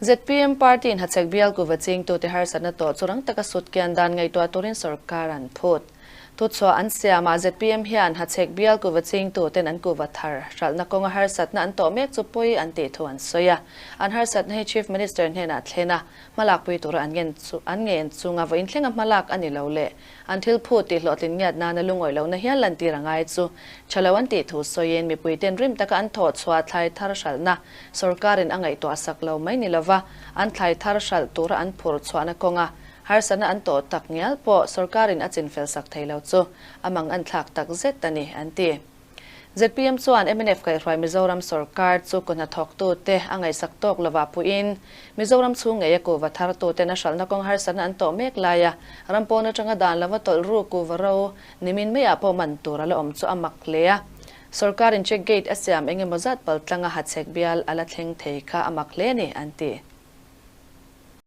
ZPM party in Hachhek bial kuva chingtute harsatna tawh chu rang taka sut kian dan ngaihtuah turin sorkar an phut. Thuchhuah an siamah ZPM hian Hachhek bial kuva chingtuten an kuva thar hralhna kawnga harsatna an tawh mek chu pawi an tih thu an sawi a. An harsatna hi Chief Minister hnenah thlen a, hmalakpui tura an ngen chu an ngen chunga vawiin thlenga hmalak a ni lo leh an thil phut tih hlawhtlin ngiat nana lungawi lohna hial lantir a ngai chu tha lo an tih thu sawiin mipuiten rim taka an thawh chhuah thlai thar hralhna Sorkarin a ngaihtuah sak lo mai ni lova, an thlai thar hralh tura an phur chhuahna kawnga harsatna an tawh tak ngial pawh sorkarin a chinfel sak thei lo chu a mang an thlak tak zet a ni, an ti. Zpm chuan mnf kaihhruai Mizoram sorkar chu kuhnathawktute a ngaihsak tawk lovah puiin Mizoram chhung ngeia kuhva thartuten a hralhna kawng harsatna an tawh mek laia ram pawn atanga dan lova tawlh ru kuhva ro nimin maiah pawh man tur a la awm chu a mak hle a. Sorkarin check gate a siam eng emaw zat paltlanga Hachhek bial a la thleng thei kha a mak hle a ni, an ti.